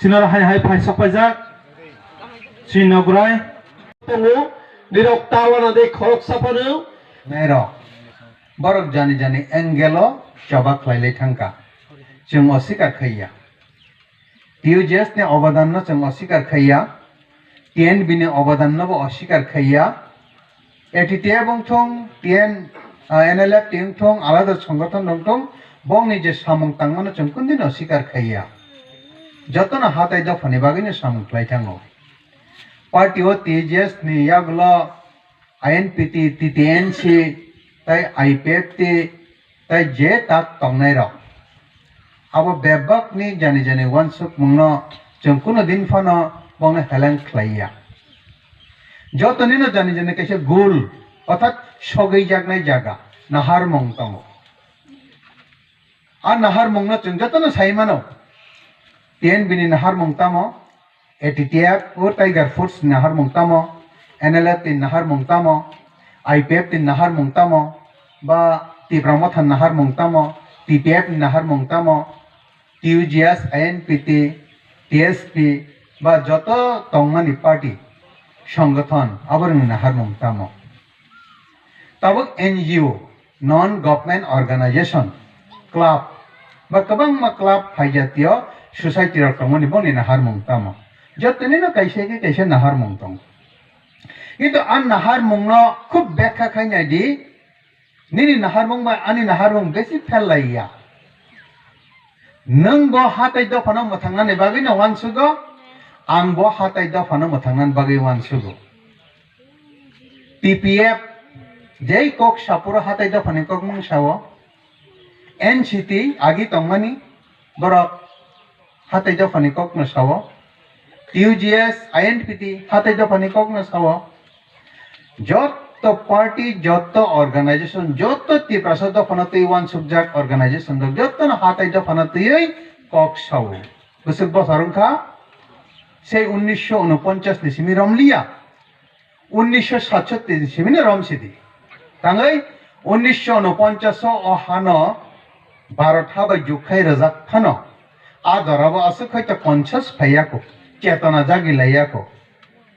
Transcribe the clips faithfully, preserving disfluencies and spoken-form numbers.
Sinor hai hai phai sok paijak. Sinograi. Tongo, nirok ta wana de khorok sapano. Nairok. Borok jani jani angle o choba khlai lai thangkha. Chwng oswikar khaiya. T U J S ni obadan no chwng oswikar khaiya. T N B ni obadan no bo oswikar khaiya. A T T F wngthung, T N, ah, N L F T wngthung, alada songothon wngthung, bongni je samung tangmano chwng kundino sikar khaiya. Jotono hatai dophani bagwino samung khlai thango. Party o T J S ni yagulo I N P T, T T N C, tai I P F T, tai je tak tongnai rok. Abo bebak ni jani jani uansukmung no chwng kuno din phano bongno heleng khlai ya. Jotoni no jani jani kaisa goal, orthat sogwi jaknai jaga, naharmung tongo. A naharmung no chwng jotono sai mano. T N B ni naharmung tamo, A T T F o Tiger Force ni naharmung tamo, N L F T ni naharmung tamo, I P F T ni naharmung tamo, ba Tipra Motha ni naharmung tamo, T P F ni naharmung tamo, T U G S, I N P T, T S P ba joto tongmani party, songothon aborokni naharmung tamo. Tabuk N G O, non government organization, club, ba kwbangma club phaijatio society rok tongmani boni naharmung tamo. Jotonino kaisa khe kaisa naharmung tongo. Kintu a naharmung no khub bekha khai nai di, nini naharmung bai ani naharmung besi phel lai ya. Nwng bo hatai dophano mwthangnani bagwi no uansugo, ang bo hatai dophano mwthangnani bagwi uansugo. T P F jei kok sapuro hatai dophani kokmung sao, N C T agi tongmani borok hatai dophani kokno sao, T U G S, I N P T hatai dophani kokno sao, joto party, joto organization, joto Tiprasa dophano twi uansukjak organization rok jotono hatai dophano twiwi kok sao. Bwswk bosor wngkha, sei unnisho unoponchas ni simi romliya, unnisho satsotti ni simi no romsidi. Tangwi unnisho unoponchas o hano Bharat ha bai jukkhai rwjak phano, a jorabo aswk hai to conscious phaiya kho, chetona jagi laiya kho.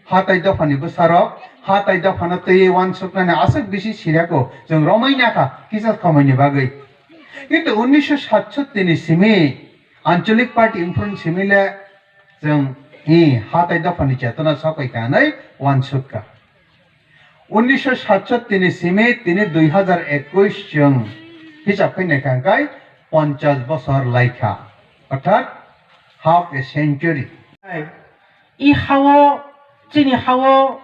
Hatai dophani bwsarok hatai dophano twiwi uansuknani aswk bisi sirya kho, chwng romwi nakha kisa somoini bagwi. Kintu unnisho satsotti ni simi Anchalik Party wngphuru simi le chwng i hatai dophani chetona sopai kanai uansukha. Unnisho satsotti ni simi tini dui hazar ekush chwng hisab khe naikha hwnkhe ponchas bosor laikha, orthat half a century. I hao, chini hao,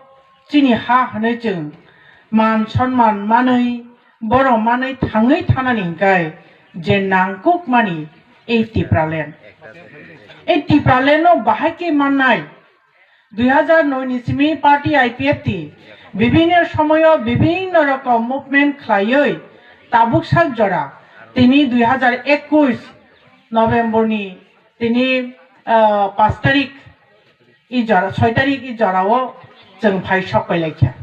chini ha hwnwi chwng man sonman manwi, borok manwi thangwi thanani hwnkhe je nangkukmani ei Tipraland. Ei Tipraland no bahai khe mannai. Dui hazar noi ni simi party I P F T bibhinno somoyo bibhinno rokom movement khlaiwi tabuk sak jora tini dui hazar ekush November ni tini, ah, pash tarik i jora, soi tarik i jorao chwng phai sok pai laikha.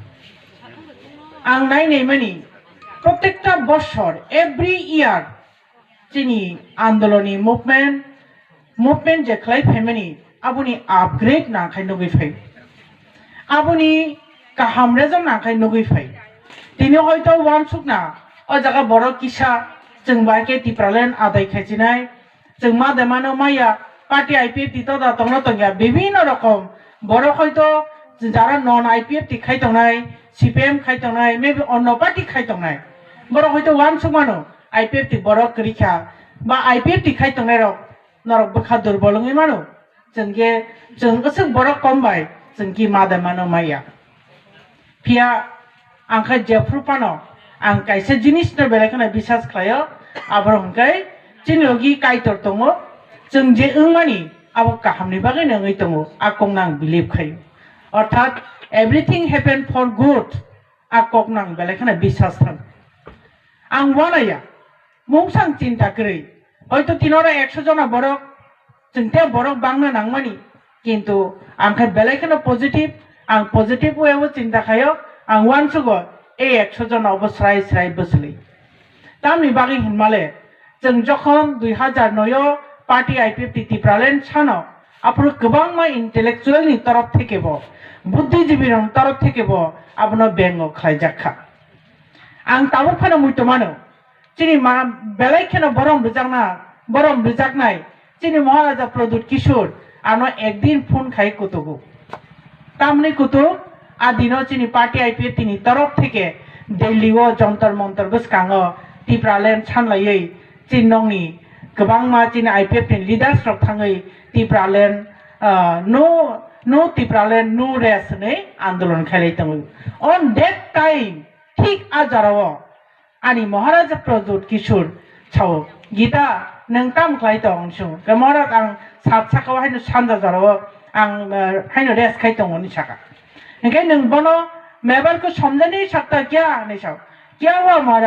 Ang nai naimani, protekta bosor, every year, chini andoloni movement, movement je khlai phaimani, aboni upgrade nangkhai nugwi phai. Aboni kaham result nangkhai nugwi phai. Tini hoito uansukna, o jaga borok kisa, chwng bai khe Tipraland adai khaichinai, chwng ma de mano maya, party I P F T to da tongna tongya, bibhinno rokom. Borok hoito jara non I P F T khai tongnai, C P M khai tongnai, maybe onno party khai tongnai. Borok hoito uansuk mano, I P F T borok kwrwi kha, ba I P F T khai tongnai rok norok bwkha durbol wngwi mano. Chwng khe, chwng aswk borok kom bai, chwng khe ma de mano maya. Phiya ang khe jephru phano ang kaisa jinis no belai kheno bisas khlaio, aborok hwnkhe chini logi Kaitor tongo, chwng je wngmani abo kahamni bagwi no wngwi tongo, a kokno ang believe khaio. Orthat everything happen for good, a kokno ang belai kheno bisas thang. Ang uanaiya, mungsang chinta kwrwi. Hoito tinoro ekso jona borok, chwng tei borok bangna nangmani. Kintu ang khe belai kheno positive, ang positive way o chinta khaio, ang uansugo ei ekso jona obo srai srai bwswlwi. Tamni bagwi hinmale, chwng jokhon dui hazar noi o party I P F T Tipraland sano, Aphuru kwbangma intellectual ni torof theke bo, buddhijibi rok ni torof theke bo abono bengo khlaijak kha. Ang tabuk phano muitu mano, chini ma belai kheno borom rwjakna, borom rwjaknai chini Maharaja Pradyut Kishore ano ekdin phone khai kutugo. Tamni kutuk, a dino chini party I P F T ni torof theke Delhi o Jantar Mantar bwskango Tipraland sanlaiwi chini nokni kwbangma chini I P F T ni leaders rok thangwi Tipraland, ah, no, no Tipraland, no rest hinwi andolon khailai tongo. On that time, thik a jorao ani Maharaja Pradyut Kishore sao, "Gita, nwng tam khlai tong?" Hwnsung. Ke Maharaj, "Ang sat saka o haino sanja jorao ang, eh, haino rest khai tongo," hinwi saka. Hinkhe nwng bono mebal ko somjani sakta kya hinwi sao. "Kya hua Maharaj?"